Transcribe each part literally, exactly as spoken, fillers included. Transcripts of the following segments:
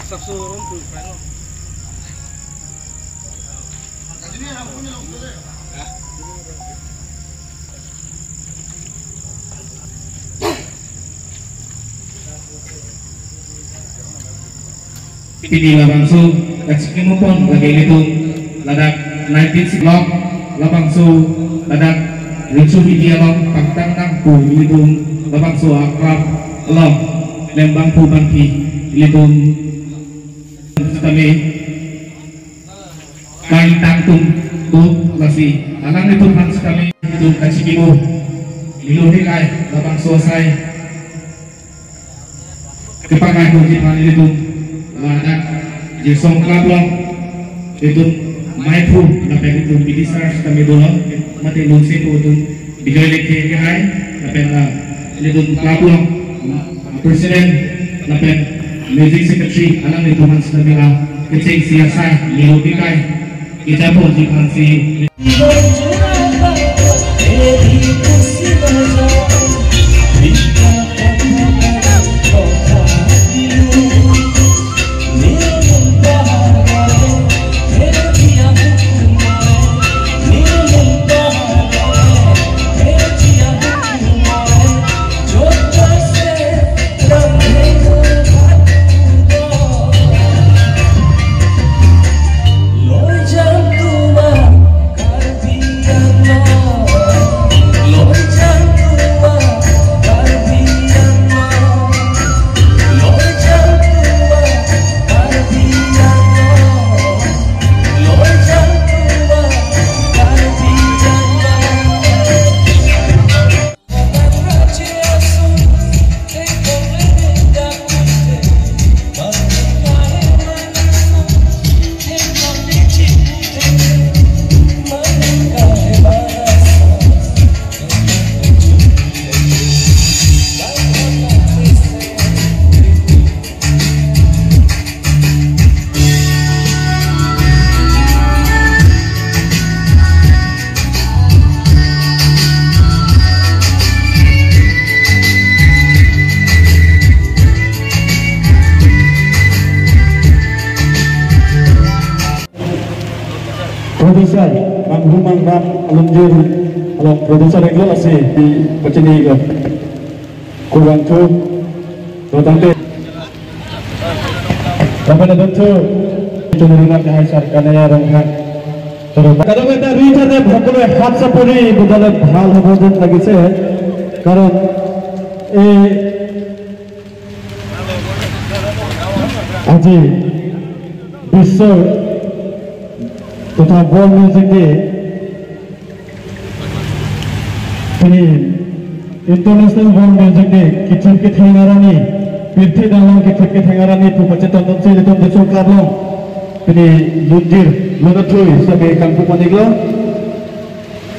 Pini labangso kachikimo pon lake ilitum ladak nineteen sixty block labangso ladak Richo Hidi along pangtang nangpu ilitum labangso a-club along lembang pu bangpi ilitum kami kali tangtung tu lasi alanglitum aphan kami ilitum kachikimo ilo hikai labangso asai kepakai hoji aphan ilitum ladak Jisong Club along ilitum maiphu lapen ilitum B D sir kami dolo mate lungsi pu ilitum Bijoy Lekthe kehai lapen la ilitum club along president lapen music secretary alanglitum aphan kami la kechengsi asai ilo hikai kechapo ji aphan si. Producer, Manghu Mangram alunjir along producer iklo lasi di pachini iklo. Kurang chu, dotangte. Lapen adon chu, itu nurina kahai sar kanaya ronghan. Terus. Kadang kita rui tane bhakule hat sapuri budale bhal habo den lagise. Karon, eh, Aji Biswo totha World Music Day. Pini International World Music Day kithip kitheng arni, pirthe damlong kithip kitheng arni pu pachetongdunsi ilitum Jisong Club along pini lunjir lunathui sitame kangpu paniklo.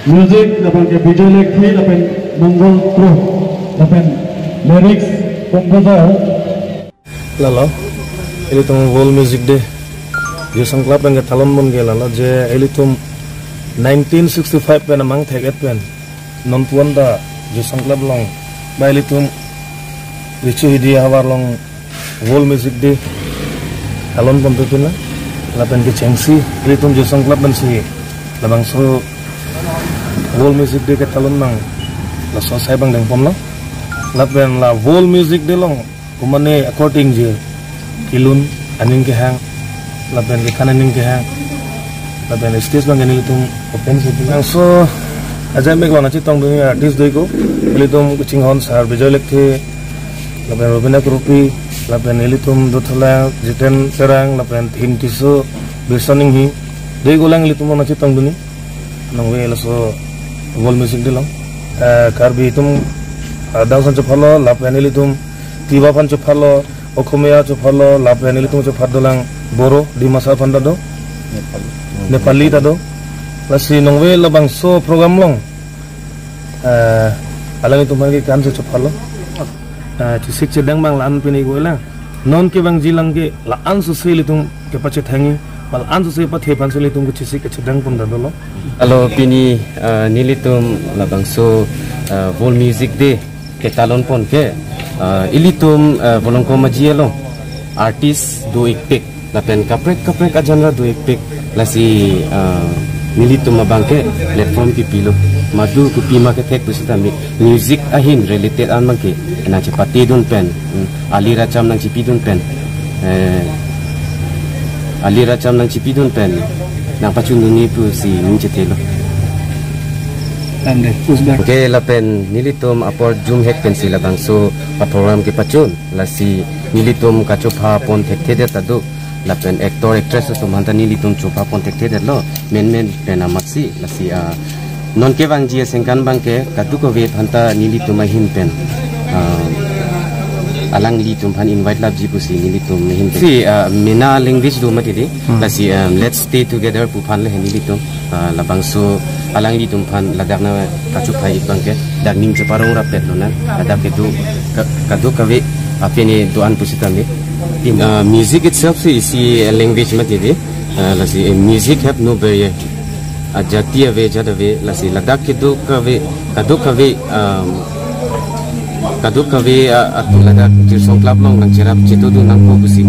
Music lapen ke Bijoy Lekthe lapen Mongol Kro lapen lyrics composer. Lalo, ilitum World Music Day Jisong Club pen ketalon pon ke lalo je ilitum nineteen sixty-five pen amang thek-et pen non puan ta Jisong Club along ba ilitum Richo Hidi ahavar along World Music Day talon ponpe pinang lapen kechengsi ilitum Jisong Club pensi labangso World Music Day ketalon nang laso asai abang dengponlo lapen la World Music Day along kumane according je kelun aning kehang lapen kekan aning kehang lapen stage abang ke nelitum open stage. Laso ajai mek along nangchetongdunji artist do-iklo, nelitum kachinghon sar Bijoy Lekthe lapen Robina Kropi lapen nelitum dothulang Jiten Terang lapen Thim Tisso, Birson Inghi, do-iklo lang nelitum along nangchetongdunji. Nangve laso World Music Day along, eh, Karbi atum, eh, dangsan chopharlo lapen nelitum Tiwa aphan chopharlo, Okhomia chopharlo, lapen nelitum chophar dolang Boro, Dimasa aphan ta do, Nepali ta do. Lasi nangve labangso program along, eh, alanglitum aphan ke kan si chopharlo. Eh, chesik chedang abang la-an pini ko lang. Non kevangji lang ke la-an sose ilitum kepachethangji, la-an sose pathe aphansi ilitum kechesik kechedang pon ta dolo. Alo pini, eh, nelitum labangso, eh, World Music Day ketalon pon ke, eh, ilitum, eh, Volongkom Aji along artist do-ikpik, lapen kaprek kaprek a-genre do-ikpik, lasi, ah, nelitum abangke platform kipilo. Madu kopima kethek pusitame, music ahin related an abangke nangchepatedun pen, hmm, alir acham nangchipidun pen, eh, alir acham nangchipidun pen nangpachundunji pusi ning chethelo. Tangte, pusbak. Okay, lapen nelitum apor jumhek pensi labangso a-program kepachun, lasi nelitum kachopha pon thekthedet ta do, lapen actor actress atum aphanta nelitum chopha pon thekthedetlo, menmen pen amatsi, lasi, ah, non kevangji aningkan abangke kadokave aphanta nelitum ahin pen, ah, alanglitum aphan invite lapji pusi nelitum ahin pen. Si, ah, mena language do mati dei, Hmm. lasi, ah, let's stay together pu aphan le nelitum, ah, labangso alanglitum aphan ladak nangkachopha-ik abangke dak ning cheparong rapet lonang, ladak kedo ka-, kadokave apini do-an pusitame. In, ah, music itself si isi language mati dei, ah, lasi, eh, music have no barrier. Ajati ave, jat ave, lasi ladak kedo kave, kadokave, um, kadokave, ah, atum ladak Jirsong Club along nangcherap chetongdun nangpo pusi